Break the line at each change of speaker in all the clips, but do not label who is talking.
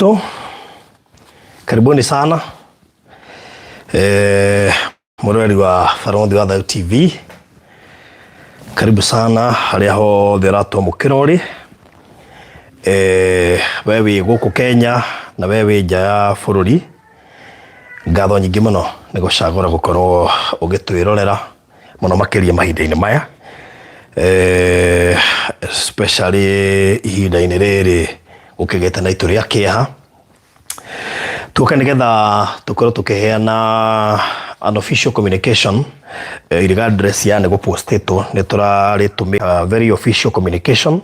So karibuni sana mũroreri wa Barũthi wa Thayũ TV, karibu sana harĩa hothe ũratwamũkĩra ũrĩ we wĩ gũkũ Kenya na we wĩ nja ya bũrũri, ngatho nyingĩ mũno nĩ gũcagũra gũkorwo ũgĩtwĩrorera mũno makĩria mahinda-inĩ maya especially ihinda-inĩ rĩrĩ gũkĩgĩte na itu rĩa kĩeha. Tuoka nĩgetha tũkorwo tũkĩheana an official communication regardless ya nĩ gũpostĩtwo nĩ tũrarĩtũmĩra very official communication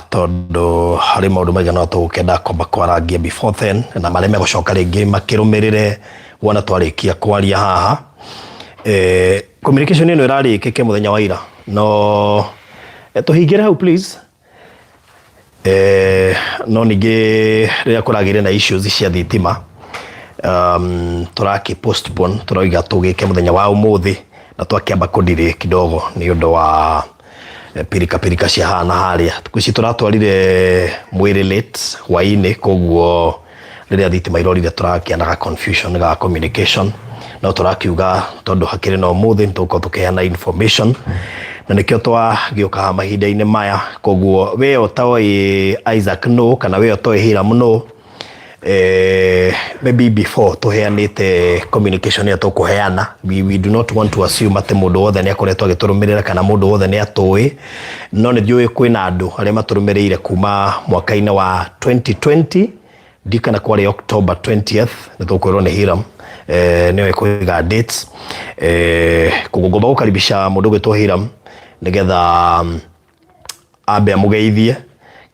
tondũ harĩ maũndũ maigana ũna tũgũkĩenda kwamba kwarangia before then na marĩa megũcoka rĩngĩ makĩrũmĩrĩre wona twarĩkia kwaria haha. Communication ĩno ĩrarĩkĩke mũthenya wa ira no tũhingĩre hau please. No ningĩ rĩrĩa kũragĩire na issues cia thitima tũrakĩ postpone tũroiga tũgĩke mũthenya wa ũmũthĩ na twakĩamba kũ delay kidogo nĩ ũndũ wa pirika pirika cia haha na harĩa. Thikũ ici tũratwarire mwĩrĩ late hwainĩ koguo rĩrĩa thitima irorire tũrakĩa na ga confusion ga communication no tũrakiuga tondũ hakĩrĩ na ũmũthĩ nĩ tũgũkorwo tũkĩheana information na nĩkĩo twagĩũka haha mahinda-inĩ maya. Koguo we ũtoĩ Isaac nũ kana we ũtoĩ Hiram nũ, maybe before tũheanĩte communication ĩyo tũkũheana, we do not want to assume atĩ mũndũ wothe nĩ akoretwo agĩtũrũmĩrĩra kana mũndũ wothe nĩ atũĩ, no nĩ njũĩ kwĩna andũ arĩa matũrũmĩrĩire kuma mwaka-inĩ wa 2020 ndikana kwarĩ October 20th nĩ tũkwĩrwo nĩ Hiram nĩwe kũiga dates koguo ngomba gũkaribisha mũndũ ũgwĩtwo Hiram nĩgetha ambe amũgeithie,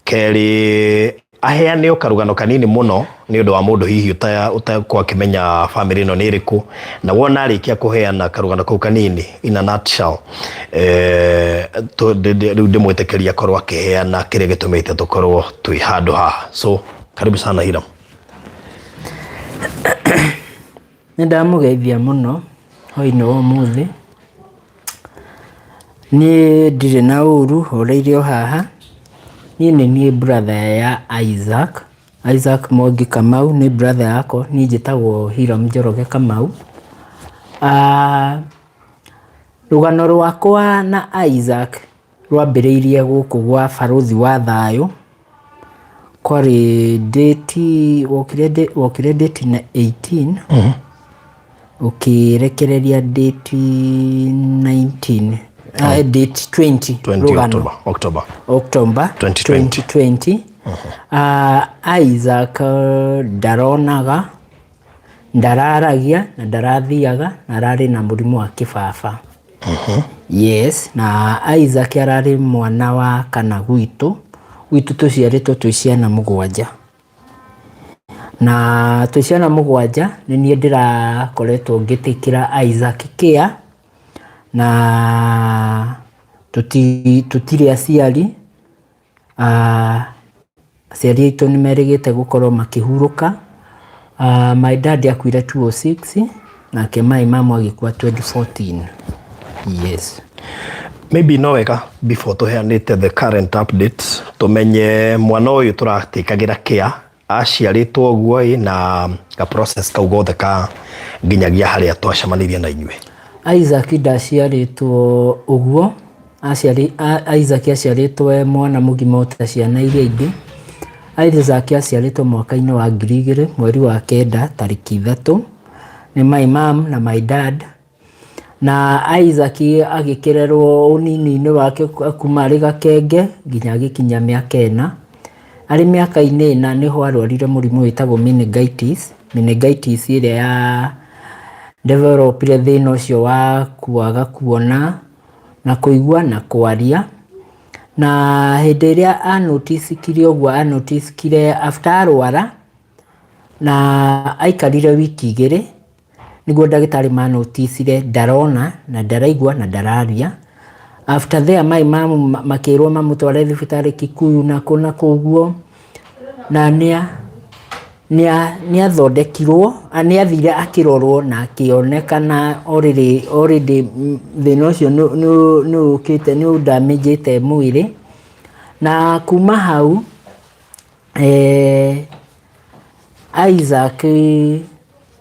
kerĩ aheane o karũgano kanini mũno nĩ ũndũ wa mũndũ hihi ũtakorwo akĩmenya bamĩrĩ ĩno nĩ ĩrĩkũ, na wona arĩkia kũheana karũgano kau kanini in a nutshell rĩu ndĩmwĩtĩkĩrie akorwo akĩheana kĩrĩa gĩtũmĩte tũkorwo twĩ handũ haha. So karibu sana Hiram.
Nĩ ndamũgeithia mũno hwainĩ wa ũmũthĩ. Niĩ ndirĩ na ũru horeire o haha. Niĩ nĩ niĩ brother ya Isaac, Isaac Mwangi Kamau nĩ brother yakwa, niĩ njĩtagwo Hiram Njoroge Kamau. Rũgano rwakwa na Isaac rwambĩrĩirie gũkũ gwa Barũthi wa Thayũ, kwarĩ date wokire wokire date 18 ũkĩrekereria date 19 date 20
20
rũgano.
October, October.
October
2020.
2020. Isaac ndaronaga, ndararagia na ndarathiaga na ararĩ na mũrimũ wa kĩbaba. Yes, na Isaac ararĩ mwana wa kana gwitũ, gwitũ tũciarĩtwo twĩ ciana mũgwanja. Na twĩ ciana mũgwanja nĩ niĩ ndĩrakoretwo ngĩtĩkĩra Isaac care na tũtirĩ aciari, aciari aitũ nĩ merĩgĩte gũkorwo makĩhurũka. My dad akuire 2006 nake my mom agĩkua 2014. Yes.
Maybe no wega before tũheanĩte the current update tũmenye mwana ũyũ tũratĩkagĩra care aciarĩtwo ũguo ĩ na ga process kau gothe ka nginyagia harĩa twacemanirie na inyuĩ.
Isaac ndaciarĩtwo ũguo, Isaac aciarĩtwo e mwana mũgima o ta ciana iria ingĩ. Isaac aciarĩtwo mwaka-inĩ wa 2000 mweri wa kenda tarĩki 3 nĩ my mom na my dad. Na Isaac agĩkĩrerwo ũnini-inĩ wake kuma arĩ gakenge nginya agĩkinya mĩaka 4. Arĩ mĩaka-inĩ 4 nĩho arwarire mũrimũ wĩtagwo meningitis, meningitis ĩrĩa ya developire thĩna ũcio wa kwaga kuona na kũigua na kwaria. Na hĩndĩ ĩrĩa a noticekire ũguo, a noticekire after arwara na aikarire wiki 2 nĩguo ndagĩtarĩ ma noticire ndarona na ndaraigua na ndararia. After there my mom makĩrwo mamũtware thibitarĩ Kikuyu na kũ na kũ ũguo, na nĩ athondekirwo, nĩ athire akĩrorwo na akĩonekana already already thĩna ũcio nĩ ũkĩte nĩ ũndamĩnjĩte mwĩrĩ. Na kuma hau Isaac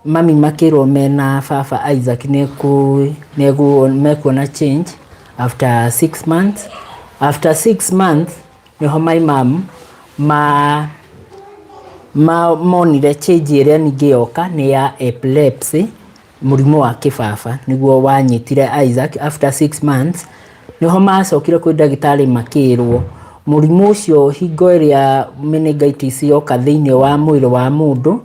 mami makĩrwo mena baba Isaac mekuona change after 6 months. After 6 months nĩho my mom ma monire change ĩrĩa ningĩ yoka nĩ ya epilepsy, mũrimũ wa kĩbaba nĩguo wanyitire Isaac. After 6 months nĩho macokire kwĩ ndagĩtarĩ, makĩrwo mũrimũ ũcio hingo ĩrĩa meningitis yoka thĩinĩ wa mwĩrĩ wa mũndũ,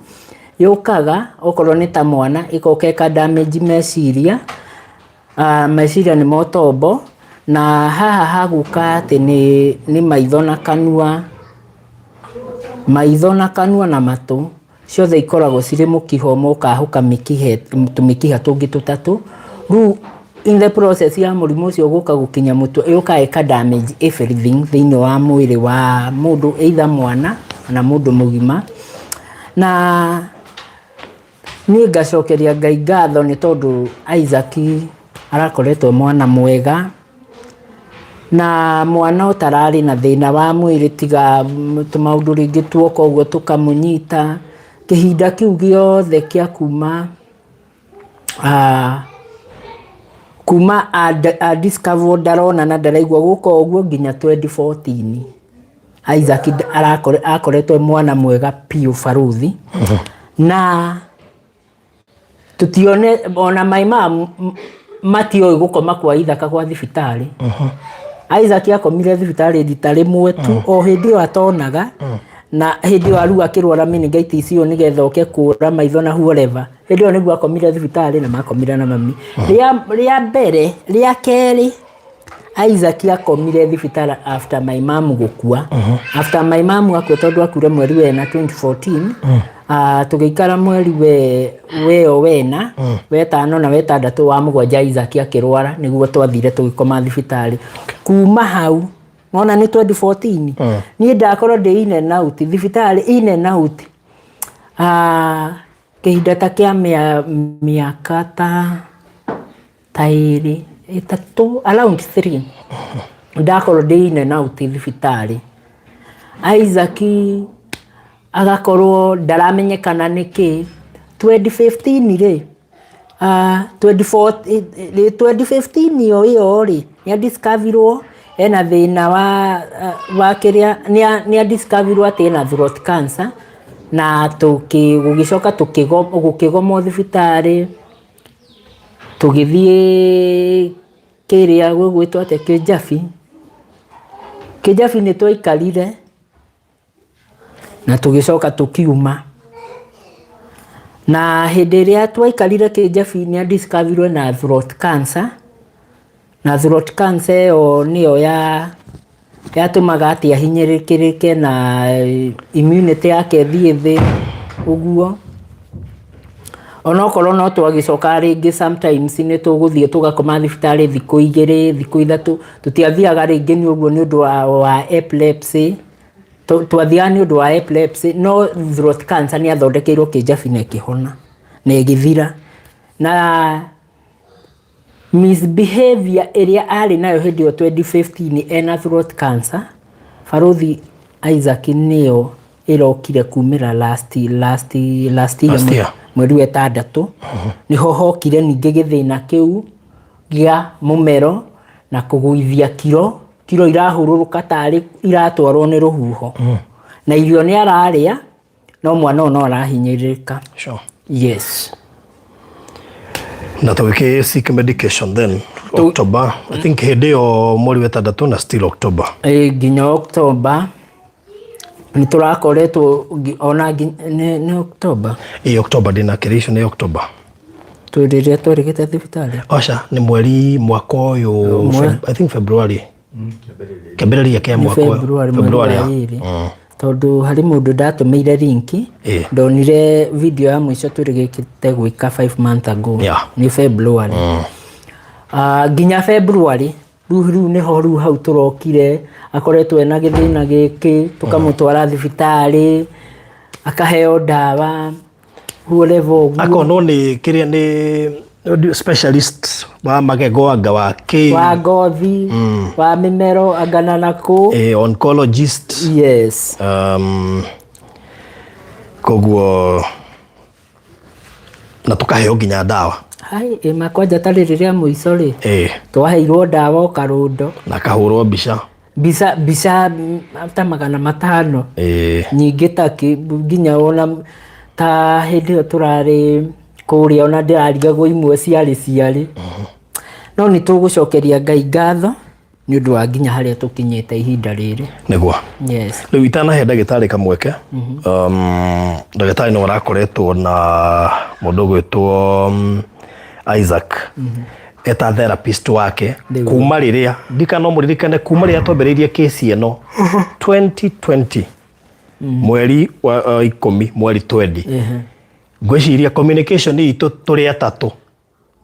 yũkaga okorwo nĩ ta mwana ĩgoka ĩka damage meciria. Meciria nĩmo tombo, na haha hagũka atĩ nĩ maitho na kanua, maitho na kanua na matũ ciothe ikoragwo cirĩ mũkiha ũmwe, ũkahũka mĩkiha tũmĩkiha tũngĩ tũtatũ. Rĩu in the process ya mũrimũ ũcio gũka gũkinya mũtwe, yũkaga ĩka damage everything thĩinĩ wa mwĩrĩ wa mũndũ, either mwana kana mũndũ mũgima. Na niĩ ngacokeria Ngai ngatho nĩ tondũ Isaac arakoretwo mwana mwega na mwana ũtararĩ na thĩna wa mwĩrĩ, tiga tũmaũndũ rĩngĩ tuoka ũguo tũkamũnyita kĩhinda kĩu gĩothe kĩa kuma a discover ndarona na ndaraigua gũka ũguo nginya 2014. Isaac akoretwo e mwana mwega biũ, baruthi, na tũtione ona my mom matioĩ gũkoma kwa ithaka gwa thibitarĩ. Isaac akomire thibitarĩ rita rĩmwe tu, o hĩndĩ ĩyo atonaga na hĩndĩ ĩyo arua akĩrwara meningitis ĩyo nĩgetha oke kũra maitho na whatever. Hĩndĩ ĩyo nĩguo akomire thibitarĩ na makomire na mami rĩa mbere. Rĩa kerĩ Isaac akomire thibitarĩ after my mom gũkua. After my mom akua, tondũ akuire mweri wena 2014, tũgĩikara mweri we weyo wena, wetano na wetandatũ, wa mũgwanja Isaac akĩrwara, nĩguo twathire tũgĩkoma thibitarĩ. Kuma hau wona nĩ 2014, niĩ ndakorwo ndĩ in and out thibitarĩ, in and out kĩhinda ta kĩa mĩaka ta ĩrĩ, ĩtatũ, around three, ndakorwo ndĩ in and out thibitarĩ. Isaac agakorwo ndaramenyekana nĩkĩ. 2015 rĩ, 2015 ĩyo rĩ, nĩ adiscoverirwo ena thĩna wa kĩrĩa, nĩ adiscoverirwo atĩ ena throat cancer, na gũgĩcoka gũkĩgomwo thibitarĩ, tũgĩthiĩ kĩrĩa gũgwĩtwo atĩa, Kĩnjabi. Kĩnjabi nĩ twaikarire na tũgĩcoka tũkiuma, na hĩndĩ ĩrĩa twaikarire Kĩnjabi nĩ adiscoverirwo na throat cancer, na throat cancer ĩyo nĩyo yatũmaga atĩ ahinyĩrĩrĩke na immunity yake ĩthiĩ thĩ ũguo. Onokorwo no twagĩcokaga rĩngĩ, sometimes nĩ tũgũthiĩ tũgakoma thibitarĩ thikũ 2, thikũ 3. Tũtiathiaga rĩngĩ nĩ ũguo nĩ ũndũ wa epilepsy, twathiaga nĩ ũndũ wa epilepsy, no throat cancer nĩ athondekeirwo Kĩnjabi na ĩkĩhona na ĩgĩthira. Na misbehavior ĩrĩa arĩ nayo hĩndĩ ĩyo 2015 ena throat cancer, baruthi, Isaac nĩyo ĩrokire kumĩra last last last year,
Last year.
Mweri wa ĩtandatũ nĩho hokire ningĩ gĩthĩna kĩu gĩa mũmero na kũgũithia kiro, kiro irahũrũrũka tarĩ iratwarwo nĩ rũhuho, na irio nĩ ararĩa, no mwana ũyũ no arahinyĩrĩrĩka. Yes.
Na tũgĩkĩ seek medication then October, I think, hĩndĩ ĩyo mweri wa ĩtandatũ na still October.
Ĩ, nginya October nĩ tũrakoretwo ona nĩ October.
Ĩ, October, ndĩna kĩrĩico nĩ October.
Twĩ rĩrĩa twarĩgĩte thibitarĩ.
Aca, nĩ mweri mwaka ũyũ. I think February, kĩambĩrĩria kĩa
Nĩ
mwaka ũyũ.
February, mweri wa
February,
ĩrĩ, tondũ harĩ mũndũ ndatũmĩire link. Ndonire video ya mũico tũrĩgĩkĩte gwĩka 5 months ago. Nĩ February. Nginya February rĩu nĩho rĩu hau tũrokire akoretwo ena gĩthĩna gĩkĩ, tũkamũtwara thibitarĩ akaheo ndawa, whatever ũguo.
Akonwo nĩ kĩrĩa, nĩ specialist wa magego, anga wa kĩ.
Wa ngothi, wa mĩmero, angana na kũ.
Oncologist.
Yes.
Koguo na tũkaheo nginya ndawa.
Hai, ĩma kwanja ta rĩrĩ rĩa mũico rĩ, twaheirwo ndawa o karũndo.
Na kahũrwo mbica.
Mbica mbica ta 500. Nyingĩ ta kĩ nginya ona ta hĩndĩ ĩyo tũrarĩ kũrĩa ona ndĩrarigagwo imwe ciarĩ ciarĩ. No nĩ tũgũcokeria Ngai ngatho nĩ ũndũ wa nginya harĩa tũkinyĩte ihinda rĩrĩ.
Nĩguo.
Yes.
Rĩu itanahe ndagĩtarĩ kamweke, ndagĩtarĩ nĩ arakoretwo na mũndũ ũgwĩtwo Isaac eta therapist wake kuma rĩrĩa ndika no mũririkane kuma rĩrĩa twambĩrĩirie kesi ĩno 2020 mweri wa 10 mweri 20. Ngwĩciria communication itũ tũrĩ atatũ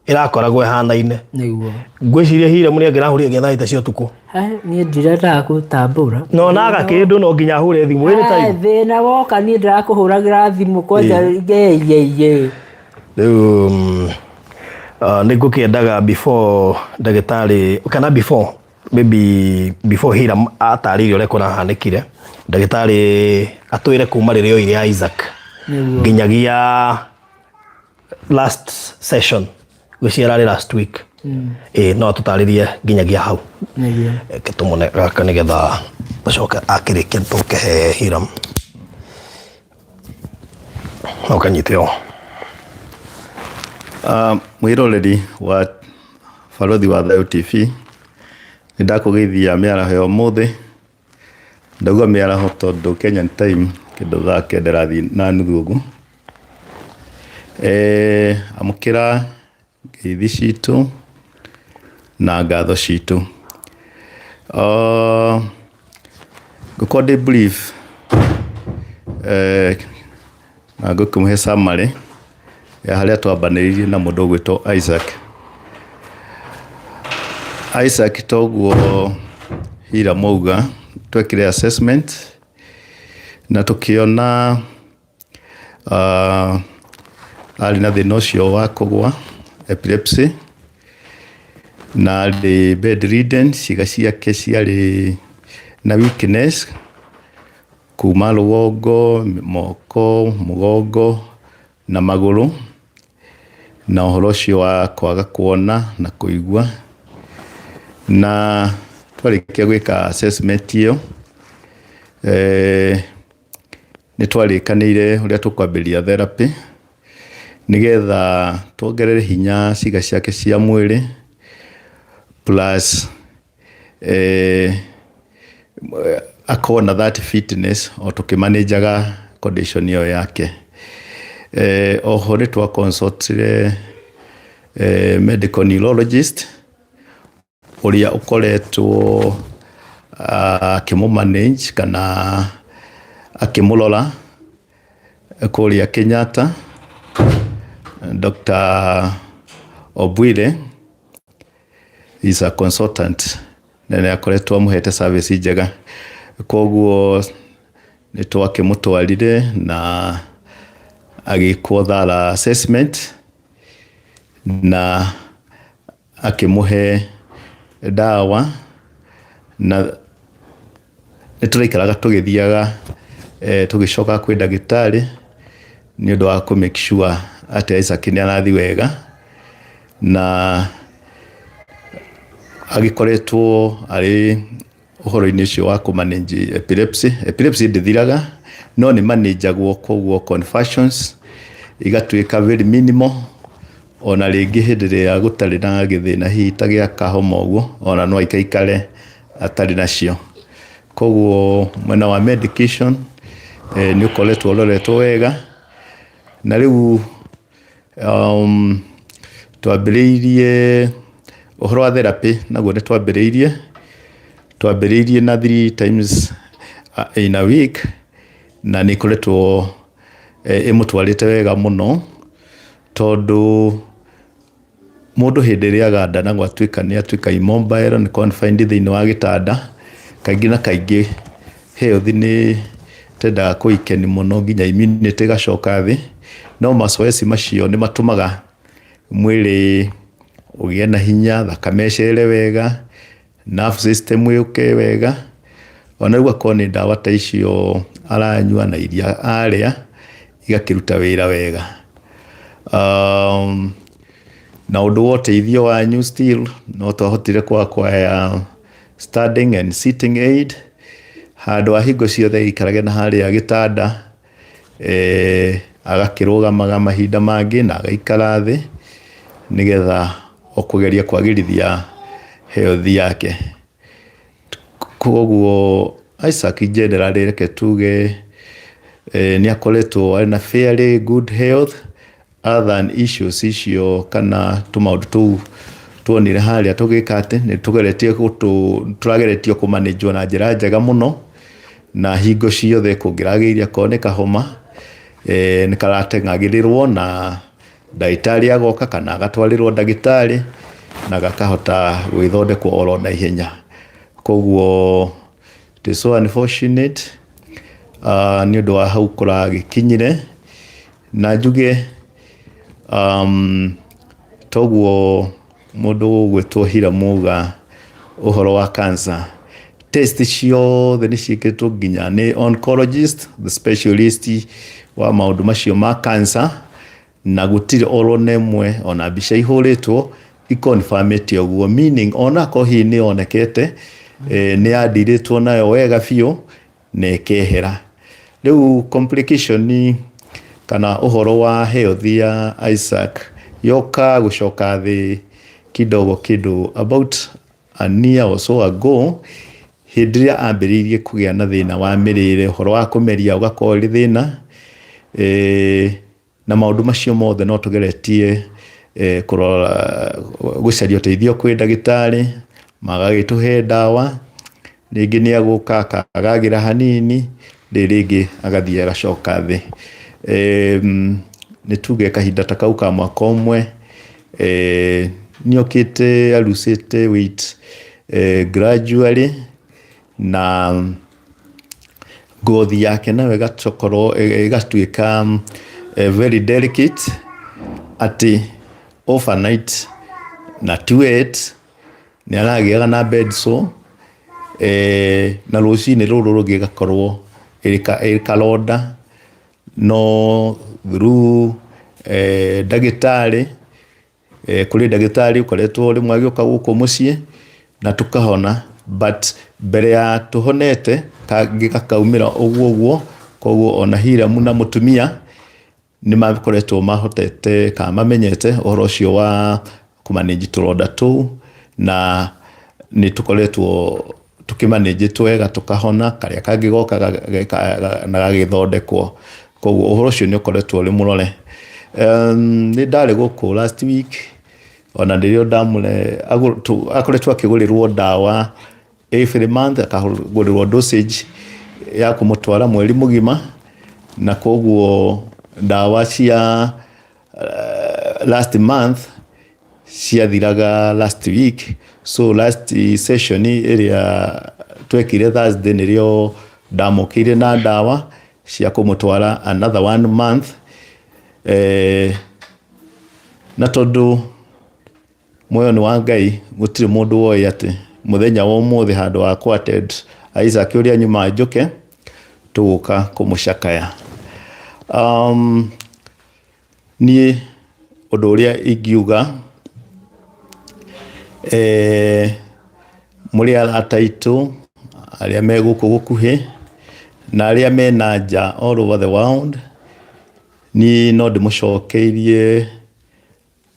ĩrakoragwo ĩhanaine.
Nĩguo.
Ngwĩciria Hiram nĩ angĩrahũrire nginya thaa 3 cia ũtukũ.
Niĩ ndirendaga gũtambũra.
No naga kĩndũ no nginya ahũre thimũ ĩrĩ time.
Thĩna woka niĩ ndĩrakũhũragĩra thimũ kwanja yeyeye.
Rĩu nĩ ngũkĩendaga before ndagĩtarĩ kana before maybe before Hiram atarĩirie ũrĩa kũrahanĩkire, ndagĩtarĩ atwĩre kuma rĩrĩa oire Isaac nginyagia last session gwĩciria ĩrarĩ last week. Ĩĩ no atũtarĩrie nginyagia hau. Reke tũmũne gaka nĩgetha tũcoke akĩrĩkia tũkĩhe Hiram. No kanyite ũũ.
Mwĩroreri wa Barũthi wa Thayũ TV, nĩ ndakũgeithia mĩaraho ya ũmũthĩ. Ndauga mĩaraho tondũ Kenyan time kĩndũ thaa 9 ĩrathiĩ na nuthu ũguo. Amũkĩra ngeithi citũ na ngatho citũ. Ngũkorwo ndĩ brief na ngũkĩmũhe summary ya harĩa twambanĩrĩirie na mũndũ ũgwĩtwo Isaac. Isaac toguo Hiram auga, twekire assessment na tũkĩona arĩ na thĩna ũcio wa kũgwa epilepsy, na arĩ bedridden, ciĩga ciake ciarĩ na weakness kuma rũgongo, moko, mũgongo na magũrũ, na ũhoro ũcio wa kwaga kuona na kũigua. Na twarĩkia gwĩka assessment ĩyo, nĩ twarĩkanĩire ũrĩa tũkwambĩrĩria therapy nĩgetha tuongerere hinya ciĩga ciake cia mwĩrĩ plus akorwo na that fitness o tũkĩmanĩnjaga condition ĩyo yake. Oho nĩ twa consult-ire medical neurologist ũrĩa ũkoretwo akĩmũ manage kana akĩmũrora kũrĩa Kenyatta, Dr. Obwire is a consultant na nĩ akoretwo amũhete service njega. Koguo nĩ twakĩmũtwarire na agĩkwo thorough assessment na akĩmũhe ndawa, na nĩ tũraikaraga tũgĩthiaga tũgĩcokaga kwĩ ndagĩtarĩ nĩ ũndũ wa kũ make sure atĩ Isaac nĩ arathiĩ wega, na agĩkoretwo arĩ ũhoro-inĩ ũcio wa kũ manage epilepsy. Epilepsy ndĩthiraga no nĩ manĩnjagwo, koguo convulsions igatuĩka very minimal, ona rĩngĩ hĩndĩ ĩrĩa gũtarĩ na gĩthĩna hihi ta gĩa kahoma ũguo, ona no aikaikare atarĩ nacio. Koguo mwena wa medication nĩ ũkoretwo ũroretwo wega, na rĩu twambĩrĩirie ũhoro wa therapy, naguo nĩ twambĩrĩirie na three times in a week, na nĩ ĩkoretwo ĩmũtwarĩte wega mũno, tondũ mũndũ hĩndĩ ĩrĩa aganda na gwatuĩka nĩ atuĩka immobile, nĩ confined thĩinĩ wa gĩtanda, kaingĩ na kaingĩ health nĩ tendaga kũ weaken mũno nginya immunity ĩgacoka thĩ, no mazoezi macio nĩ matũmaga mwĩrĩ ũgĩe na hinya, thakame ĩcere wega, nerve system yũke wega, ona rĩu akorwo nĩ ndawa ta icio aranyua na iria arĩa, Igakĩruta wĩra wega. Na ũndũ wa ũteithio wanyu still no twahotire kũ acquire standing and sitting aid handũ ha hingo ciothe aikarage na harĩa gĩtanda, agakĩrũgamaga mahinda mangĩ na agaikara thĩ nĩgetha o kũgeria kwagĩrithia health yake. Koguo Isaac generally reke tuge nĩ akoretwo arĩ na fairly good health other than issues icio kana tũmaũndũ tũu tuonire harĩa tũgĩka atĩ nĩ tũgeretie tũrageretie kũmanĩnjwo na njĩra njega mũno, na hingo ciothe kũngĩragĩire akorwo nĩ kahoma, nĩ karateng'agĩrĩrwo na ndagĩtarĩ agoka kana agatwarĩrwo ndagĩtarĩ na gakahota gwĩthondekwo oro na ihenya. Koguo it is so unfortunate nĩ ũndũ wa hau kũragĩkinyire, na njuge toguo mũndũ ũgwĩtwo Hiram auga ũhoro wa cancer, test ciothe nĩ ciĩkĩtwo nginya nĩ oncologist, the specialist wa maũndũ macio ma cancer, na gũtirĩ oro na ĩmwe ona mbica ihũrĩtwo ikonfamĩte ũguo, meaning onakorwo hihi nĩ yonekete, nĩ yandirĩtwo nayo wega biũ na ĩkehera. Rĩu complication kana ũhoro wa health ya Isaac yoka gũcoka thĩ kidogo kĩndũ about a year or so ago, hĩndĩ ĩrĩa ambĩrĩirie kũgĩa na thĩna wa mĩrĩre, ũhoro wa kũmeria ũgakorwo ũrĩ thĩna, na maũndũ macio mothe no tũgeretie kũrora gũcaria ũteithio kwĩ ndagĩtarĩ, magagĩtũhe ndawa, rĩngĩ nĩ agũka akagagĩra hanini, rĩrĩ rĩngĩ agathiĩ agacoka thĩ. Nĩ tuge kahinda ta kau ka mwaka ũmwe, nĩ okĩte arucĩte weight gradually, na ngothi yake nayo ĩgakorwo ĩgatuĩka very delicate, atĩ overnight na ti wet nĩ aragĩaga na bed sore, na rũcinĩ rũrũ rũngĩ ĩgakorwo ĩrĩ karonda, no through ndagĩtarĩ, kũrĩ ndagĩtarĩ ũkoretwo rĩmwe agĩũka gũkũ mũciĩ na tũkahona, but mbere ya tũhonete kangĩ gakaumĩra ũguo ũguo. Koguo ona Hiram na mũtumia nĩ makoretwo mahotete kana mamenyete ũhoro ũcio wa kũmanage tũronda tũu, na nĩ tũkoretwo tũkĩmanĩnjĩtwo wega tũkahona, karĩa kangĩ goka na gagĩthondekwo. Koguo ũhoro ũcio nĩ ũkoretwo ũrĩ mũrore. Nĩ ndarĩ gũkũ last week, ona nĩrĩo ndamũre akoretwo akĩgũrĩrwo ndawa every month, akagũrĩrwo dosage ya kũmũtwara mweri mũgima, na koguo ndawa cia last month ciathiraga last week. So last session ĩrĩa twekire Thursday, nĩrĩo ndamũkĩire na ndawa cia kũmũtwara another one month. Na tondũ muoyo nĩ wa Ngai, gũtirĩ mũndũ woĩ atĩ mũthenya wa ũmũthĩ handũ wa kũ Isaac ũrĩa nyuma njũke tũgũka kũmũcakaya. Niĩ ũndũ ũrĩa ingiuga, mũrĩ arata aitũ arĩa me gũkũ gũkuhĩ na arĩa me na nja all over the world, niĩ no ndĩmũcokeirie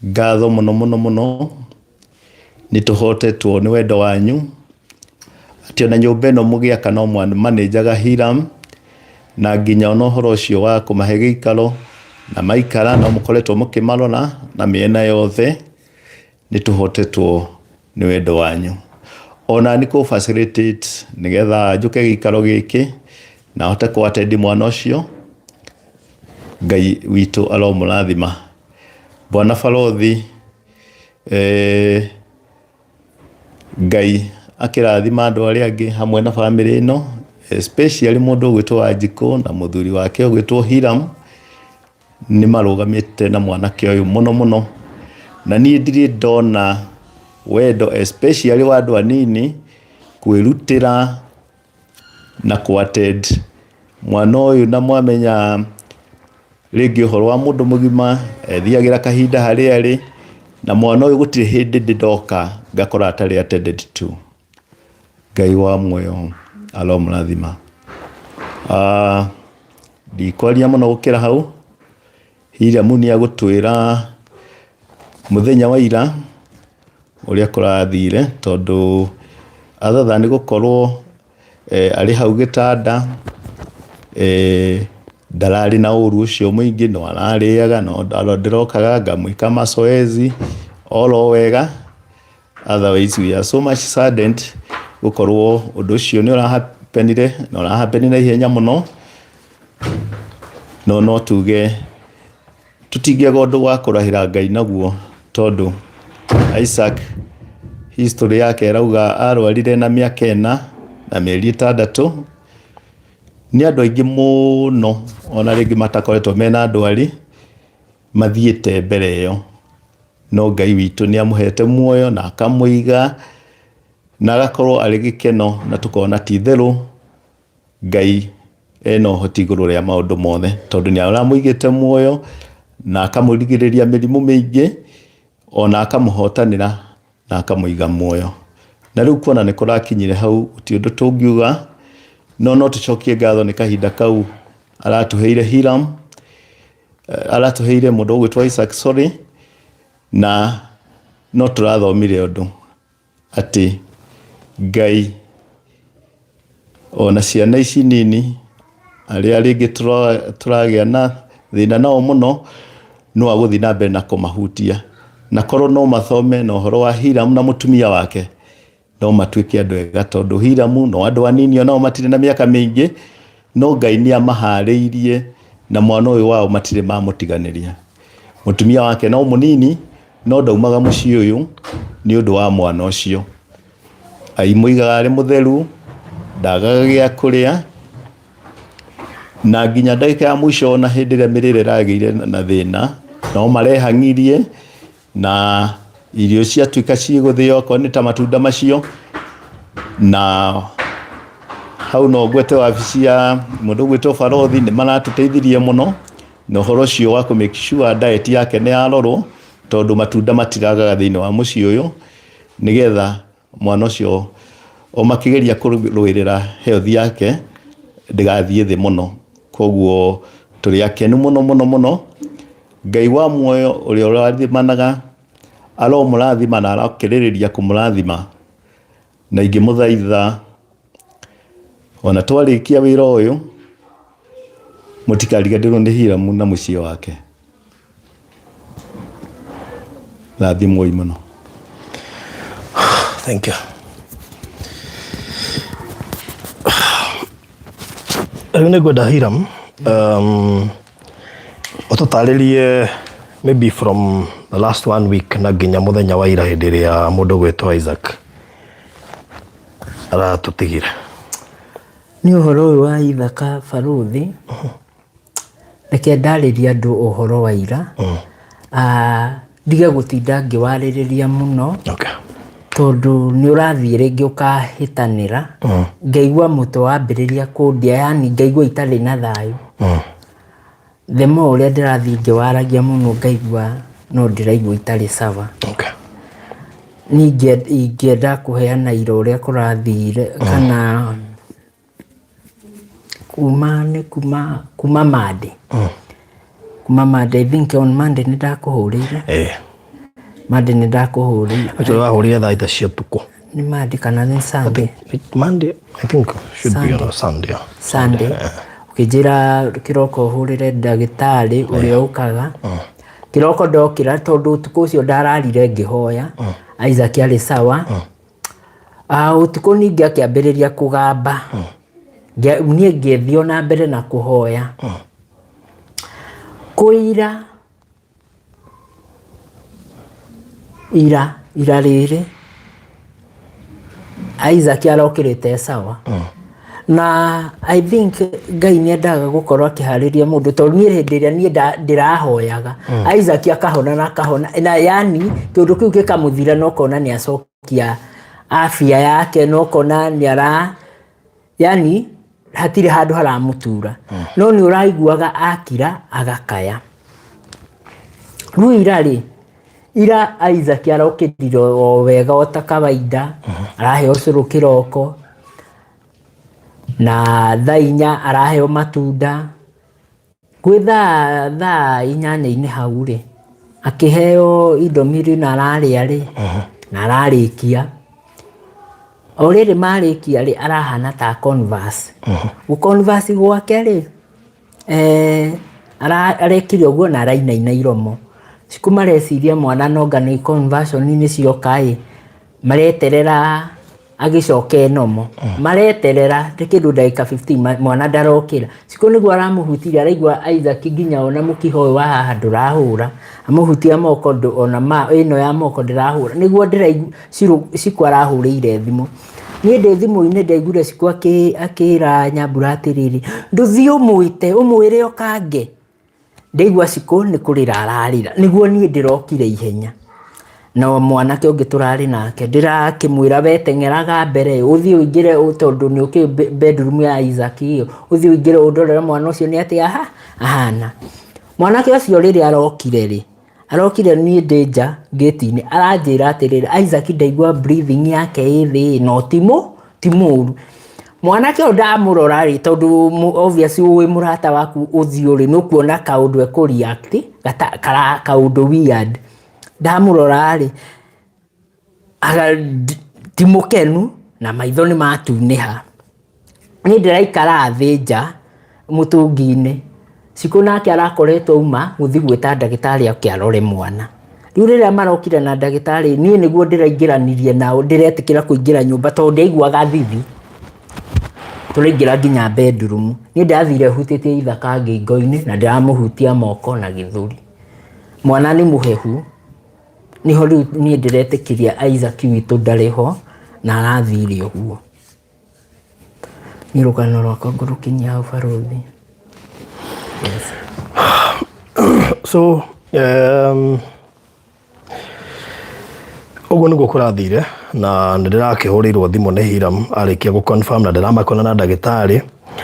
ngatho mũno mũno mũno. Nĩ tũhotetwo nĩ wendo wanyu, atĩ ona nyũmba ĩno mũgĩaka no manĩnjaga Hiram, na nginya ona ũhoro ũcio wa kũmahe gĩikaro na maikara no mũkoretwo mũkĩmarora na mĩena yothe. Nĩ tũhotetwo nĩ wendo wanyu. Ona nĩ kũ facilitate nĩgetha njũke gĩikaro gĩkĩ na hote kũ attend mwana ũcio. Ngai witũ aromũrathima. Bwana Barothi, Ngai akĩrathima andũ arĩa angĩ hamwe na bamĩrĩ ĩno, especially mũndũ ũgwĩtwo Wanjikũ na mũthuri wake ũgwĩtwo Hiram, nĩ marũgamĩte na mwanake ũyũ mũno mũno, na niĩ ndirĩ ndona wendo especially wa andũ anini kwĩrutĩra na kũ attend mwana ũyũ, na mwamenya. Rĩngĩ ũhoro wa mũndũ mũgima ethiagĩra kahinda harĩa arĩ, na mwana ũyũ gũtirĩ hĩndĩ ndĩ ndoka ngakora atarĩ attended to. Ngai wa muoyo aromũrathima. Ah, ndikwaria mũno gũkĩra hau, Hiramu nĩ agũtwĩra mũthenya wa ira ũrĩa kũrathire tondũ other than gũkorwo arĩ hau gĩtanda, ndararĩ na ũru ũcio mũingĩ, no ararĩaga, no ndĩrokaga ngamwĩka mazoezi oro wega. Otherwise we are so much saddened gũkorwo ũndũ ũcio nĩ ũrahapenire na ũrahapenire na ihenya mũno, no no tuge tũtingĩaga ũndũ wa kũrahĩra Ngai naguo tondũ Isaac history yake ĩrauga arwarire na mĩaka ĩna na mĩeri ĩtandatũ. Nĩ andũ aingĩ mũno ona rĩngĩ matakoretwo mena ndwari mathiĩte mbere ĩyo, no Ngai witũ nĩ amũhete muoyo na akamũiga na agakorwo arĩ gĩkeno na tũkona ti itherũ Ngai ena ũhoti igũrũ rĩa maũndũ mothe tondũ nĩ aramũigĩte muoyo na akamũrigĩrĩria mĩrimũ mĩingĩ ona akamũhotanĩra na akamũiga muoyo. Na rĩu kuona nĩ kũrakinyire hau gũtirĩ ũndũ tũngiuga no no tũcokie ngatho nĩ kahinda kau aratũheire Hiram, aratũheire mũndũ ũgwĩtwo Isaac sorry, na no tũrathomire ũndũ. Atĩ Ngai ona ciana ici nini arĩa rĩngĩ tũragĩa na thĩna nao mũno, no agũthiĩ na mbere na kũmahutia. Na korwo no mathome na ũhoro wa Hiramu na mũtumia wake, no matuĩke andũ ega tondũ Hiramu no andũ anini onao matirĩ na mĩaka mĩingĩ, no Ngai nĩ amaharĩirie na mwana ũyũ wao matirĩ mamũtiganĩria. Mũtumia wake no mũnini no ndaumaga mũciĩ ũyũ nĩ ũndũ wa mwana ũcio. Aimũigaga arĩ mũtheru, ndagaga gĩa kũrĩa, na nginya ndagĩka ya mũico ona hĩndĩ ĩrĩa mĩrĩre ĩragĩire na thĩna, no marehang'irie na irio ciatuĩka cigũthĩo okorwo nĩ ta matunda macio, na hau no ngwete wabici ya mũndũ ũgwĩtwo barothi nĩ maratũteithirie mũno. Na ũhoro ũcio wa kũ make sure diet yake nĩ yarorwo tondũ matunda matiragaga thĩinĩ wa mũciĩ ũyũ nĩgetha mwana ũcio o makĩgeria kũrũĩrĩra health yake ndĩgathiĩ thĩ mũno. Koguo tũrĩ akenu mũno mũno mũno. Ngai wa muoyo ũrĩa ũrathimanaga aromũrathima na arokĩrĩrĩria kũmũrathima. Na ingĩmũthaitha ona twarĩkia wĩra ũyũ mũtikariganĩrwo nĩ Hiramu na mũciĩ wake. Rathimwoi mũno.
Thank you. Rĩu nĩ ngwenda Hiram ũtũtarĩrie maybe from the last one week na nginya mũthenya wa ira hĩndĩ ĩrĩa mũndũ ũgwĩtwo Isaac aratũtigire.
Nĩ ũhoro ũyũ wa Ithaka Barũthi, reke ndarĩrie andũ ũhoro wa ira, ndige gũtinda ngĩwarĩrĩria mũno, tondũ nĩ ũrathiĩ rĩngĩ ũkahĩtanĩra, ngaigua mũtwe wambĩrĩria kũndia yaani ngaigua itarĩ na thayũ. The more ũrĩa ndĩrathiĩ ngĩwaragia mũno ngaigua no ndĩraigua itarĩ sawa. Niĩ ingĩenda kũheana ira ũrĩa kũrathire kana kuma nĩ kuma kuma Monday. Kuma Monday, I think on Monday nĩ ndakũhũrĩire. Monday nĩ ndakũhũrĩire.
Actually wahũrire thaa itha cia ũtukũ.
Nĩ Monday kana nĩ Sunday?
Monday, I think should be on a Sunday.
Sunday. Ũkĩnjĩra kĩroko ũhũrĩre ndagĩtarĩ ũrĩa ũkaga. Kĩroko ndokĩra tondũ ũtukũ ũcio ndararire ngĩhoya. Isaac arĩ sawa. Ah, ũtukũ ningĩ akĩambĩrĩria kũgamba. Niĩ ngĩthiĩ o na mbere na kũhoya. Kũira ira ira rĩrĩ Isaac arokĩrĩte e sawa. Na I think Ngai nĩ endaga gũkorwo akĩharĩria mũndũ tondũ niĩ hĩndĩ ĩrĩa niĩ ndĩrahoyaga Isaac akahona na akahona na yani kĩũndũ kĩu gĩkamũthira na ũkona nĩ acokia afya yake na ũkona nĩ ara yani Hatirĩ handũ haramũtura, no nĩ ũraiguaga akira agakaya. Rĩu ira rĩ, ira Isaac arokĩrire o wega o ta kawaida, araheo ũcũrũ kĩroko, na thaa 4 araheo matunda. Gwĩ thaa 8-inĩ hau rĩ, akĩheo indomie na ararĩa rĩ, na ararĩkia. O rĩrĩ marĩkia rĩ, arahana ta converse. Gũ converse gwake rĩ, arekire ũguo na arainaina iromo. Cikũ mareciria mwana nonga nĩ conversion nĩ cioka ĩ, mareterera agĩcoke normal. Mareterera kĩndũ ndagĩka 15 mwana ndarokĩra. Cikũ nĩguo aramũhutirie araigua Isaac nginya ona mũkiha ũyũ wa haha ndũrahũra. Amũhutia moko ona ĩno ya moko ndĩrahũra. Nĩguo ndĩraigua Cikũ arahũrĩire thimũ. Niĩ ndĩ thimũ-inĩ ndaiguire Cikũ akĩra Nyambura atĩrĩrĩ, ndũthiĩ ũmwĩte ũmwĩre okange. Ndaigua Cikũ nĩ kũrĩra ararĩra. Nĩguo niĩ ndĩrokire ihenya. Na mwanake ũngĩ tũrarĩ nake ndĩrakĩmwĩra we teng'eraga mbere ũthiĩ ũingĩre tondũ nĩ ũkĩũĩ bedroom ya Isaac ĩyo, ũthiĩ ũingĩre ũndorere mwana ũcio nĩ atĩa ahana. Mwanake ũcio rĩrĩa arokire rĩ, arokire niĩ ndĩ nja gate-inĩ aranjĩra atĩrĩrĩ, Isaac ndaigua breathing yake ĩ thĩ no ti mũru. Mwanake ũyũ ndamũrora rĩ, tondũ obviously wĩ mũrata waku ũthiũ rĩ, nĩ ũkuona kaũndũ ekũ react kaũndũ weird. Ndamũrora rĩ, ti mũkenu na maitho nĩ matunĩha. Niĩ ndĩraikara thĩ nja mũtũngi-inĩ, Cikũ nake arakoretwo auma gũthiĩ gwĩta ndagĩtarĩ oke arore mwana. Rĩu rĩrĩa marokire na ndagĩtarĩ, niĩ nĩguo ndĩraingĩranirie nao, ndĩretĩkĩra kũingĩra nyũmba tondũ ndiaiguaga thithi. Tũraingĩra nginya bedroom. Niĩ ndathire hutĩtie ithaka ngingo-inĩ na ndĩramũhutia moko na gĩthũri. Mwana nĩ mũhehu, nĩho rĩu niĩ ndĩretĩkirie Isaac witũ ndarĩ ho na arathire ũguo. Niĩ rũgano rwakwa ngũrũkinyia hau barũthi. Yes.
So ũguo nĩguo kũrathire na nĩ ndĩrakĩhũrĩirwo thimũ nĩ Hiram arĩkia gũ confirm na ndĩramakona na ndagĩtarĩ,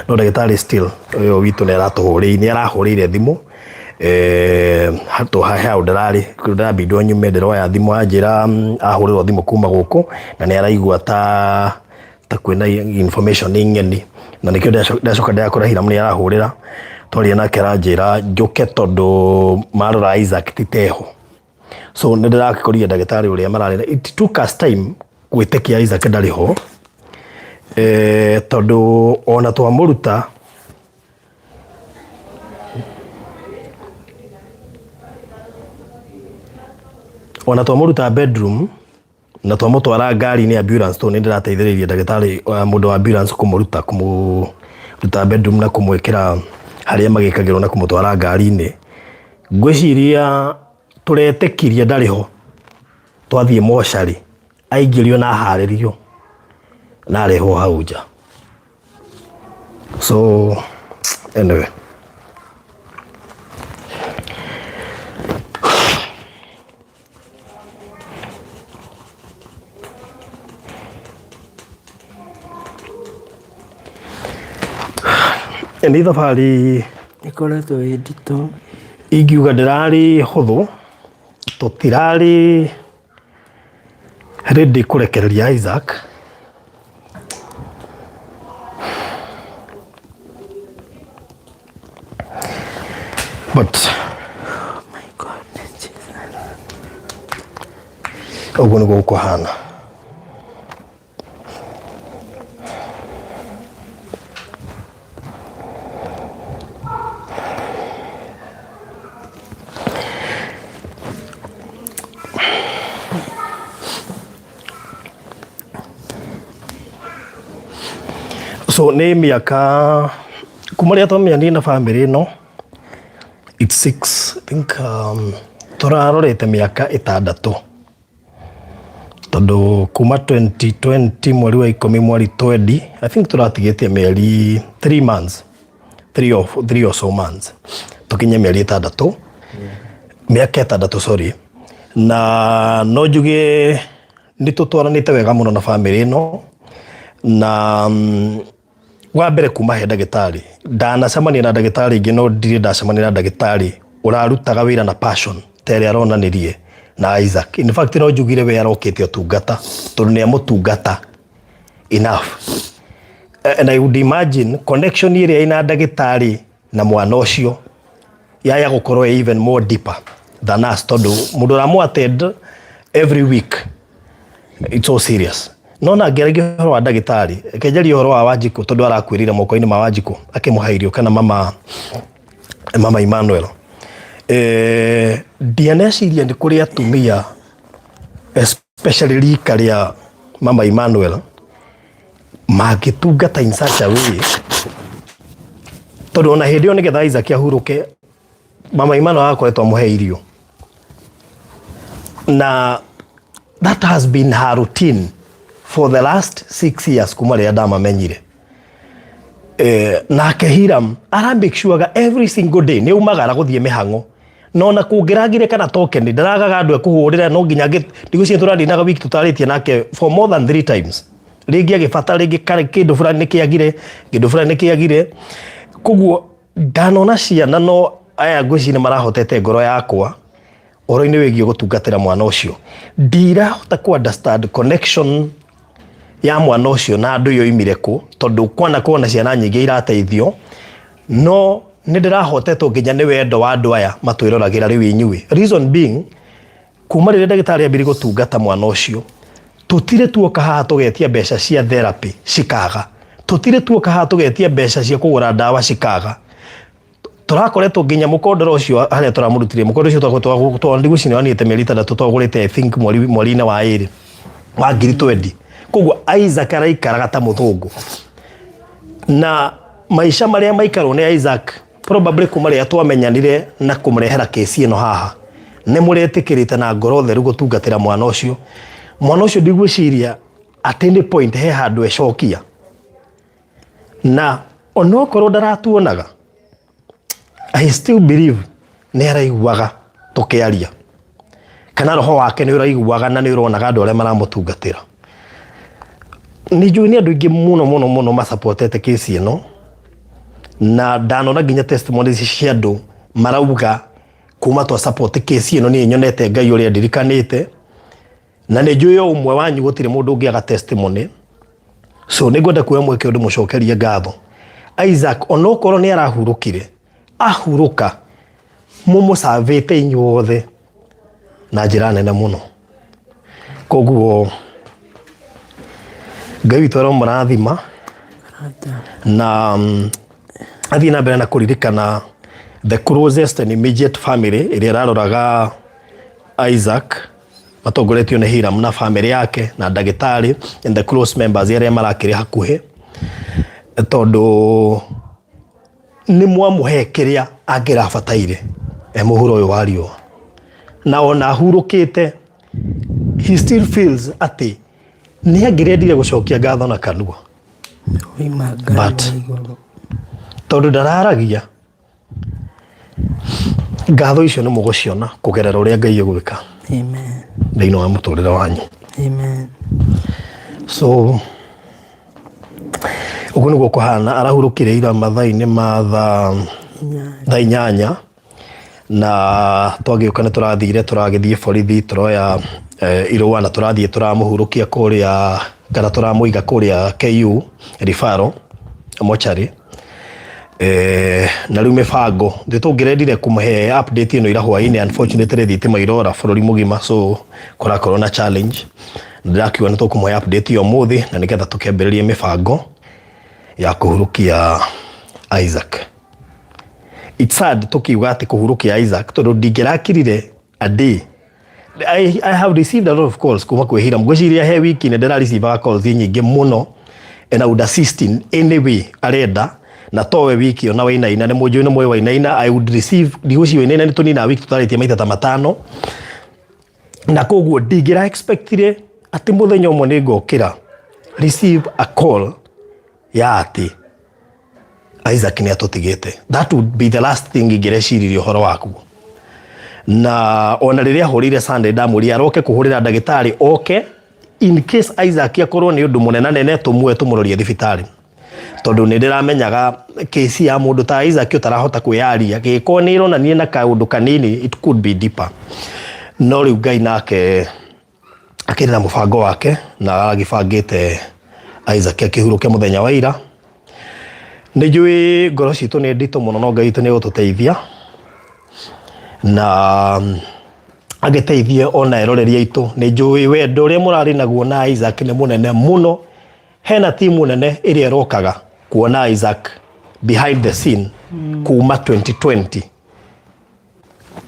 no ndagĩtarĩ still ũyũ witũ nĩ aratũhũrĩire, nĩ arahũrĩire thimũ he handũ ndĩrarĩ ndĩrambindwo nyume ndĩroya thimũ anjĩra ahũrĩrwo thimũ kuma gũkũ na nĩ araigua ta kwĩna information ng'eni na nĩkĩo ndacoka ndĩrakora Hiram nĩ arahũrĩra twaria nake aranjĩra njũke tondũ marora Isaac ti teho. So nĩ ndĩrakĩkorire ndagĩtarĩ ũrĩa mararĩ, it took us time gwĩtĩkia Isaac ndarĩ ho, tondũ ona twamũruta bedroom na twamũtwara ngari-inĩ ambulance, tondũ nĩ ndĩrateithĩrĩirie ndagĩtarĩ mũndũ wa ambulance kũmũruta bedroom na kũmwĩkĩra harĩa magĩkagĩrwo na kũmũtwara ngari-inĩ. Ngwĩciria tũretĩkirie ndarĩ ho, twathiĩ mocarĩ aingĩrio na aharĩrio na arehwo hau nja. So anyway, nĩ thabarĩ
ĩkoretwo ĩ nditũ.
Ingiuga ndĩrarĩ hũthũ, tũtirarĩ ready kũrekereria Isaac. But
Oh my God, Jesus.
Ũguo nĩguo gũkũhana. So nĩ mĩaka kuma rĩrĩa twamenyanire na bamĩrĩ ĩno, it's six, I think, tũrarorete mĩaka 6, tondũ kuma 2020 mweri wa 10 mweri 20, I think tũratigĩtie mĩeri 3 months, 3 or so months tũkinye mĩeri 6, mĩaka 6, sorry. Na no njuge nĩ tũtwaranĩte wega mũno na bamĩrĩ ĩno na Wa mbere kuma he ndagĩtarĩ, ndanacemania na ndagĩtarĩ ingĩ no ndirĩ ndacemania na ndagĩtarĩ ũrarutaga wĩra na passion ta ĩrĩa aronanirie na Isaac. In fact no njugire we arokĩte ũtungata tondũ nĩ amũtungata enough. And I would imagine connection ĩrĩa ĩna ndagĩtarĩ na mwana ũcio yaya gũkorwo ĩ even more deeper than us tondũ mũndũ ũramũ attend every week, it's so serious. No na ngĩaragia ũhoro wa ndagĩtarĩ, reke njarie ũhoro wa Wanjikũ tondũ arakuĩrĩire moko-inĩ ma Wanjikũ akĩmũhe irio kana mama Emmanuel. Ndianeciria nĩ kũrĩ atumia especially rika rĩa mama Emmanuel mangĩtungata in such a way, tondũ ona hĩndĩ ĩyo nĩgetha Isaac ahurũke, mama Emmanuel akoretwo amũhe irio na that has been her routine for the last 6 years kuma rĩrĩa ndamamenyire. Nake Hiram ara make sure every single day nĩ umagara gũthiĩ mĩhang'o, no na kũngĩragire kana token ndaragaga andũ ekũhũrĩra no nginya ndigũciria tũrarinaga wiki tũtarĩtie nake for more than three times, rĩngĩ agĩbata rĩngĩ kĩndũ fulani nĩ kĩagire, kĩndũ fulani nĩ kĩagire. Koguo ndanona ciana no aya ngwĩciria nĩ marahotete ngoro yakwa ũhoro-inĩ wĩgiĩ gũtungatĩra mwana ũcio. Ndirahota ku understand connection ya mwana ũcio na andũ yoimire kũ, tondũ kwana kuona ciana nyingĩ irateithio, no nĩ ndĩrahotetwo nginya nĩ wendo wa andũ aya matwĩroragĩra rĩu inyuĩ. Reason being, kuma rĩrĩa ndagĩtarĩ ambire gũtungata mwana ũcio, tũtirĩ tuoka haha tũgetia mbeca cia therapy cikaga, tũtirĩ tuoka haha tũgetia mbeca cia kũgũra ndawa cikaga. Tũrakoretwo nginya mũkondoro ũcio harĩa tũramũrutire, mũkondoro ũcio twakoretwo ndigũciria wanĩte mĩeri 6, twagũrĩte I think mweri-inĩ wa ĩrĩ wa ngiri 20. Koguo Isaac araikaraga ta mũthũngũ na maica marĩa maikarwo nĩ Isaac probably kuma rĩrĩa twamenyanire na kũmũrehera kesi ĩno haha, nĩ mũretĩkĩrĩte na ngoro theru gũtungatĩra mwana ũcio. Mwana ũcio ndigwĩciria at any point he handũ ecokia, na onokorwo ndaratuonaga, I still believe nĩ araiguaga tũkĩaria kana roho wake nĩ ũraiguaga na nĩ ũronaga andũ arĩa maramũtungatĩra. Nĩ njũĩ nĩ andũ aingĩ mũno mũno mũno masupportete kesi ĩno, na ndanona nginya testimonies cia andũ marauga kuma twa support kesi ĩno niĩ nyonete Ngai ũrĩa ndirikanĩte, na nĩ njũĩ o ũmwe wanyu gũtirĩ mũndũ ũngĩaga testimony. So nĩ ngwenda kuoya mweke ũndũ mũcokerie ngatho Isaac, onokorwo nĩ arahurũkire, ahurũka mũmũcavĩte inyuothe na njĩra nene mũno. Koguo Ngai witũ aromũrathima na athiĩ na mbere na kũririkana the closest and immediate family ĩrĩa ĩraroraga Isaac matongoretio nĩ Hiram na family yake na ndagĩtarĩ and the close members arĩa marakĩrĩ hakuhĩ, tondũ nĩ mwamũhe kĩrĩa angĩrabataire e mũhuro ũyũ wa riũa, na ona ahurũkĩte he still feels atĩ nĩ angĩrendire gũcokia ngatho na kanua.
Oima Ngai
But
wa igũrũ.
Tondũ ndararagia, ngatho icio nĩ mũgũciona kũgerera ũrĩa Ngai egwĩka
Amen.
thĩinĩ wa mũtũrĩre wanyu.
Amen.
So ũguo nĩguo kũhana. Arahurũkire ira mathaa-inĩ ma thaa 8, na twagĩũka nĩ tũrathire tũragĩthiĩ borithi tũroya irũa na tũrathiĩ tũramũhurũkia kũrĩa kana tũramũiga kũrĩa KU referral mochari. Na rĩu mĩbango thĩ tũngĩrendire kũmũhe update ĩno ira hwaĩ-inĩ, unfortunately thitima irora bũrũri mũgima, so kũrakorwo na challenge. Ndĩrakiuga nĩ tũkũmũhe update ĩyo ũmũthĩ na nĩgetha tũkĩambĩrĩrie mĩbango ya kũhurũkia Isaac. It's sad tũkiuga atĩ kũhurũkia Isaac, tondũ ndingĩrakirire a day. I have received a lot of calls kuma kwĩ Hiram. Ngwĩciria he wiki nĩ ndĩrareceivaga calls nyingĩ mũno and I would assist in any way arenda, na towe wiki ona Wainaina nĩ mũnjũĩ nĩ mũĩ Wainaina. I would receive, ndigwĩciria Wainaina nĩ tũninaga wiki tũtarĩtie maita ta matano, na koguo ndingĩra expectire atĩ mũthenya ũmwe nĩ ngokĩra receive a call ya atĩ Isaac nĩ atũtigĩte. That would be the last thing ingĩreciririe ũhoro wakuo. Na ona rĩrĩa ahũrĩire Sunday, ndamũria aroke kũhũrĩra ndagĩtarĩ oke in case Isaac akorwo nĩ ũndũ mũnenanene, tũmuoe tũmũrorie thibitarĩ. Tondũ nĩ ndĩramenyaga case ya mũndũ ta Isaac ũtarahota kwĩyaria, gĩkorwo nĩ ĩronania na kaũndũ kanini, it could be deeper. No rĩu Ngai nake akĩrĩ na mũbango wake na aragĩbangĩte Isaac akĩhurũke mũthenya wa ira. Nĩ njũĩ ngoro citũ nĩ nditũ mũno, no Ngai witũ nĩ egũtũteithia na agĩteithie ona eroreri aitũ. Nĩ njũĩ wendo ũrĩa mũrarĩ naguo na Isaac nĩ mũnene mũno. Hena timu nene ĩrĩa ĩrokaga kuona Isaac behind the scene kuma 2020.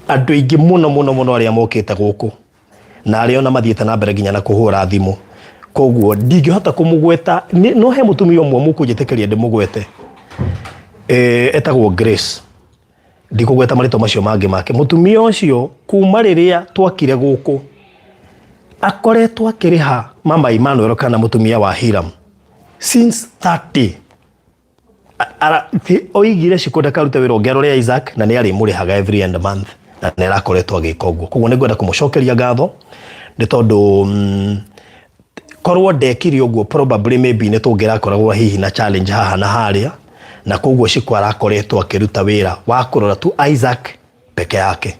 Andũ aingĩ mũno mũno mũno arĩa mokĩte gũkũ na arĩa ona mathiĩte na mbere nginya na kũhũra thimũ, koguo ndingĩhota kũmũgweta. No he mũtumia ũmwe mũkũnjĩtĩkĩria ndĩmũgwete, etagwo Grace. Ndikũgweta marĩtwa macio mangĩ make. Mũtumia ũcio kuma rĩrĩa twakire gũkũ akoretwo akĩrĩha mama Emmanuel kana mũtumia wa Hiram since 30. Oigire Shiko ndakarute wĩra ũngĩ arore Isaac, na nĩ arĩmũrĩhaga every end month, na nĩ arakoretwo agĩka ũguo. Koguo nĩ ngwenda kũmũcokeria ngatho nĩ tondũ korwo ndekire ũguo, probably maybe nĩ tũngĩrakoragwo hihi na challenge haha na harĩa. Na koguo Shiko arakoretwo akĩruta wĩra wa kũrora tu Isaac peke yake.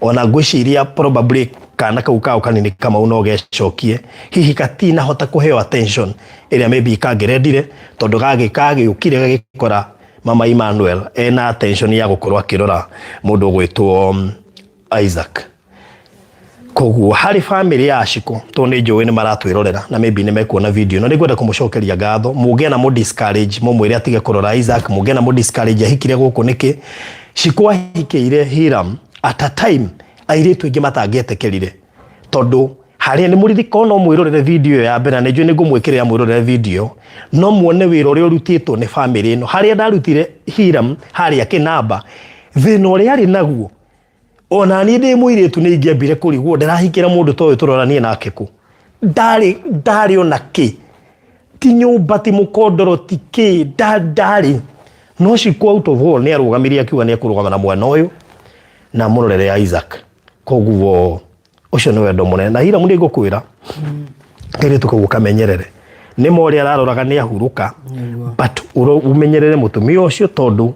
Ona ngwĩciria probably kana kau kao kanini Kamau no gecokie, hihi katinahota kũheo attention ĩrĩa maybe kangĩrendire, tondũ gagĩũkire gagĩkora mama Emmanuel ena attention ya gũkorwo akĩrora mũndũ ũgwĩtwo Isaac. Koguo harĩ family ya Shiko, tondũ nĩ njũĩ nĩ maratwĩrorera na maybe nĩ mekuona video ĩno, nĩ ngwenda kũmũcokeria ngatho. Mũngĩona mũ discourage, mũmwĩre atige kũrora Isaac. Mũngĩona mũ discourage ahikire gũkũ nĩkĩ, Shiko ahikĩire Hiram at a time airĩtu aingĩ matangĩetĩkĩrire, tondũ harĩa nĩ mũririkano, no mwĩrorere video ĩyo ya mbere, na nĩ njũĩ nĩ ngũmwĩkĩrĩra mwĩrorere video, no muone wĩra ũrĩa ũrutĩtwo nĩ family ĩno. Harĩa ndarutire Hiram harĩa kĩnamba, thĩna ũrĩa arĩ naguo, ona niĩ ndĩ mũirĩtu nĩ ingĩambire kũrigwo ndĩrahikĩra mũndũ ta ũyũ, tũroranie nake kũ? Ndarĩ ona kĩ, ti nyũmba, ti mũkondoro, ti kĩ, ndarĩ. No Shiko out of all nĩ arũgamirie, akiuga nĩ ekũrũgama na mwana ũyũ na amũrorere Isaac. Koguo ũcio nĩ wendo mũnene. Na Hiram, nĩ ngũkwĩra, kairĩtu kau ũkamenyerere. Nĩ ma ũrĩa araroraga nĩ ahurũka, but ũmenyerere mũtumia ũcio, tondũ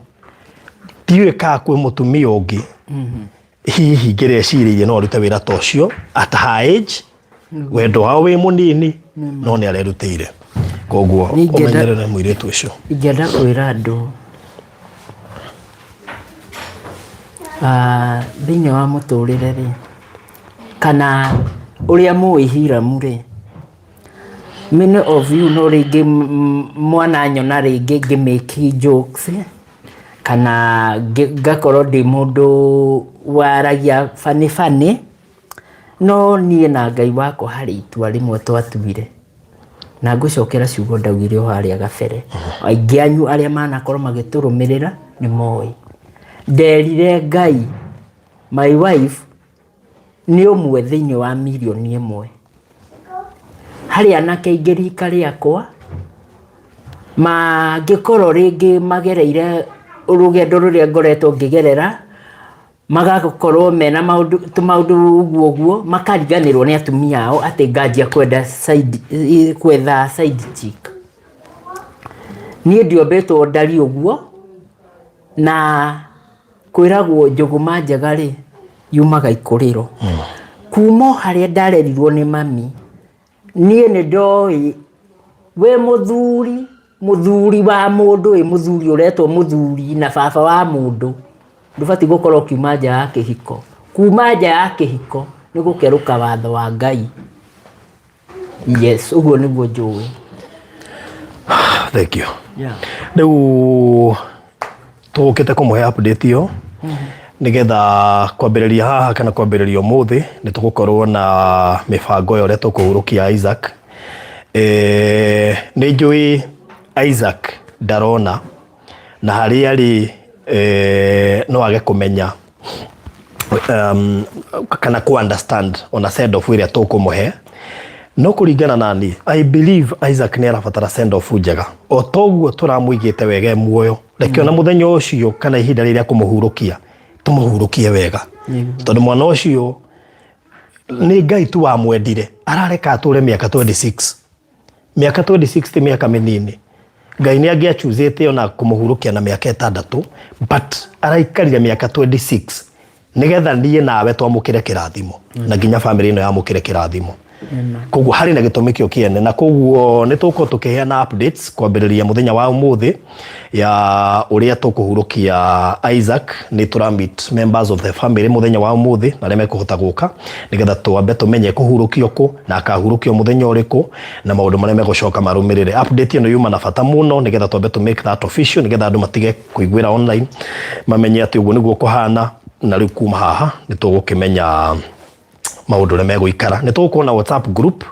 ndiũĩ kana kwĩ mũtumia ũngĩ hihi ngĩrecirĩirie no arute wĩra ta ũcio at her age. Wendo wao wĩ mũnini, no nĩ arerutĩire. Koguo ũmenyerere mũirĩtu ũcio.
Ingĩenda kwĩra andũ thĩinĩ wa mũtũrĩre rĩ, kana ũrĩa mũĩ Hiram rĩ, many of you no rĩngĩ mwananyona rĩngĩ ngĩ make jokes kana ngakorwo ndĩ mũndũ waragia funny funny, no niĩ na Ngai wakwa harĩ itua rĩmwe twatuire, na ngũcokera ciugo ndaugire o harĩa gabere. Aingĩ anyu arĩa manakorwo magĩtũrũmĩrĩra nĩ moĩ nderire Ngai, my wife nĩ ũmwe thĩinĩ wa mirioni 1. Harĩ anake aingĩ rika rĩakwa mangĩkorwo rĩngĩ magereire rũgendo rũrĩa ngoretwo ngĩgerera, magakorwo mena maũndũ tũmaũndũ ũguo ũguo, makariganĩrwo nĩ atumia ao, atĩ nganjia kwenda side, gwetha side chick. Niĩ ndiombĩtwo ndariĩ ũguo, na kwĩragwo njũgũma njega rĩ yumaga ikũrĩro. Kuma o harĩa ndarerirwo nĩ mami, niĩ nĩ ndoĩ wĩ mũthuri, mũthuri wa mũndũ, wĩ mũthuri ũretwo mũthuri na baba wa mũndũ, ndũbatiĩ gũkorwo ũkiuma nja ya kĩhiko. Kuma nja ya kĩhiko nĩ gũkerũka watho wa Ngai. Yes, ũguo nĩguo njũĩ.
Thank you. Rĩu tũgũkĩte kũmũhe update ĩyo nĩgetha kwambĩrĩria haha kana kwambĩrĩria ũmũthĩ nĩ tũgũkorwo na mĩbango ya ũrĩa tũkũhurũkia Isaac. Nĩ njũĩ Isaac ndarona na harĩa arĩ, no age kũmenya kana kũ understand ona send off ĩrĩa tũkũmũhe. No kũringana na niĩ, I believe Isaac nĩ arabatara send off njega. O toguo tũramũigĩte wega e muoyo, reke ona mũthenya ũcio kana ihinda rĩrĩa kũmũhurũkia, tũmũhurũkie wega, tondũ mwana ũcio nĩ Ngai tu wamwendire arareka atũre mĩaka 26. Mĩaka 26 ti mĩaka mĩnini. Ngai nĩ angĩachuzĩte ona kũmũhurũkia na mĩaka 6, but araikarire mĩaka 26 nĩgetha niĩ nawe twamũkĩre kĩrathimo na nginya famĩlĩ ĩno yamũkĩre kĩrathimo. Koguo harĩ na gĩtũmi kĩo kĩene, na koguo nĩ tũgũkorwo tũkĩheana updates kwambĩrĩria mũthenya wa ũmũthĩ ya ũrĩa tũkũhurũkia Isaac. Nĩ tũra meet members of the family mũthenya wa ũmũthĩ na arĩa mekũhota gũka, nĩgetha twambe tũmenye kũhurũkio kũ na akahurũkio mũthenya ũrĩkũ na maũndũ marĩa megũcoka marũmĩrĩre. Update ĩno yuma na bata mũno nĩgetha twambe tũ make that official, nĩgetha andũ matige kũiguĩra online, mamenye atĩ ũguo nĩguo kũhana. Na rĩu kuma haha nĩ tũgũkĩmenya maũndũ ũrĩa megũikara. Nĩ tũgũkorwo na WhatsApp group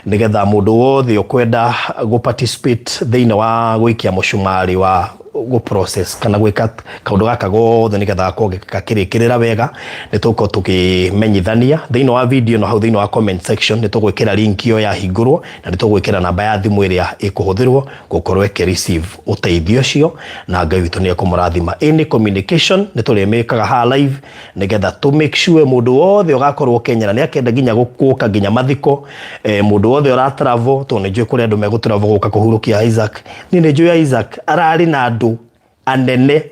nĩgetha mũndũ wothe ũkwenda gũ participate thĩinĩ wa gũikia mũcumarĩ wa gũ process kana gwĩka kaũndũ gaka gothe nĩgetha gakorwo gakĩrĩkĩrĩra wega, nĩ tũgũkorwo tũkĩmenyithania thĩinĩ wa video ĩno. Hau thĩinĩ wa comment section nĩ tũgwĩkĩra link ĩyo yahingũrwo, na nĩ tũgwĩkĩra namba ya thimũ ĩrĩa ĩkũhũthĩrwo gũkorwo ĩkĩ receive ũteithio ũcio, na Ngai witũ nĩ ekũmũrathima. Any communication nĩ tũrĩmĩkaga haha live nĩgetha tũ make sure mũndũ wothe ũgakorwo Kenya na nĩ akenda nginya gũka nginya mathiko, mũndũ wothe ũra travel, tondũ nĩ njũĩ kũrĩ andũ megũ travel gũka kũhurũkia Isaac. Niĩ nĩ njũĩ Isaac ararĩ na andũ anene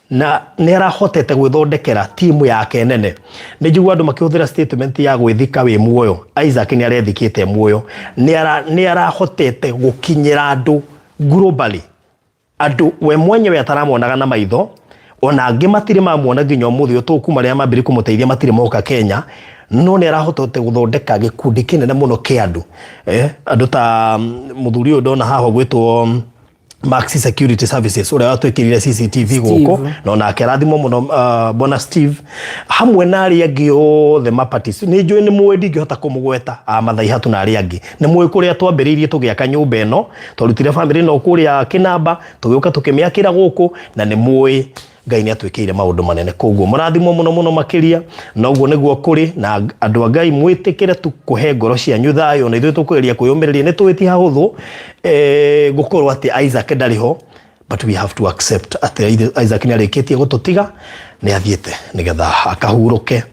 na nĩ arahotete gwĩthondekera timu yake nene. Nĩ njigua andũ makĩhũthĩra statement ya gwĩthika wĩ muoyo. Isaac nĩ arethikĩte muoyo, nĩ arahotete gũkinyĩra andũ globally, andũ we mwenyewe ataramonaga na maitho, ona angĩ matirĩ mamuona nginya ũmũthĩ ũyũ kuma rĩrĩa mambĩrĩrie kũmũteithia, matirĩ moka Kenya, no nĩ arahotete gũthondeka gĩkundi kĩnene mũno kĩa andũ, andũ ta mũthuri ũyũ ndona haha ũgwĩtwo Maxi Security Services, ũrĩa watwĩkĩrire CCTV gũkũ, na onake arathimwo mũno, bwana Steve hamwe na arĩa angĩ othe mapatis. Nĩ njũĩ nĩ mũĩ, ndingĩhota kũmũgweta a Mathai Hatu na arĩa angĩ. Nĩ mũĩ kũrĩa twambĩrĩirie tũgĩaka nyũmba ĩno, twarutire famĩlĩ ĩno kũrĩa Kĩnamba, tũgĩũka tũkĩmĩakĩra gũkũ, na nĩ mũĩ Ngai nĩ atwĩkĩire maũndũ manene. Koguo mũrathimwo mũno mũno makĩria, na ũguo nĩguo kũrĩ. Na andũ a Ngai, mwĩtĩkĩre tu kũhe ngoro cianyu thayũ, na ithuĩ tũkũgeria kwĩyũmĩrĩria. Nĩ tũĩ ti hahũthũ gũkorwo atĩ Isaac ndarĩ ho, but we have to accept atĩ Isaac nĩ arĩkĩtie gũtũtiga, nĩ athiĩte nĩgetha akahurũke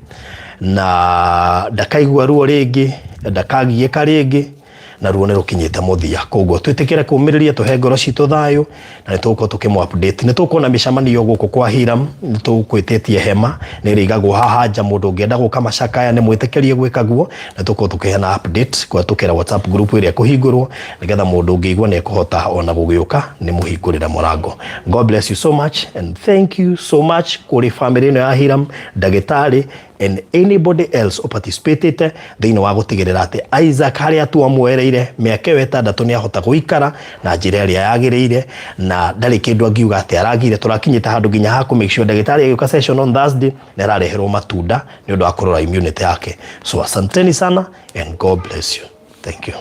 na ndakaigua ruo rĩngĩ, ndakagiĩka rĩngĩ, na ruo nĩ rũkinyĩte mũthia. Koguo twĩtĩkĩre kũmĩrĩria, tũhe ngoro citũ thayũ, na nĩ tũgũkorwo tũkĩmũ update. Nĩ tũgũkorwo na mĩcemanio gũkũ kwa Hiram, nĩ tũkwĩtĩtie hema nĩ ĩrĩigagwo haha nja. Mũndũ ũngĩenda gũka macakaya nĩ mwĩtĩkĩrie gwĩka guo, na tũgũkorwo tũkĩheana update kũhetũkĩra WhatsApp group ĩrĩa ĩkũhingũrwo, nĩgetha mũndũ ũngĩigua nĩ ekũhota ona gũgĩũka, nĩ mũhingũrĩre mũrango. God bless you so much and thank you so much kũrĩ family ĩno ya Hiram, ndagĩtarĩ and anybody else ũparticipatĩte thĩinĩ wa gũtigĩrĩra atĩ Isaac harĩa tuamwereire mĩaka ĩyo 6 nĩ ahota gũikara na njĩra ĩrĩa yagĩrĩire na ndarĩ kĩndũ angiuga atĩ aragire. Tũrakinyĩte handũ nginya ha kũ make sure ndagĩtarĩ agĩũka session on Thursday nĩ arareherwo matunda nĩ ũndũ wa kũrora immunity yake. So asanteni sana and God bless you. Thank you.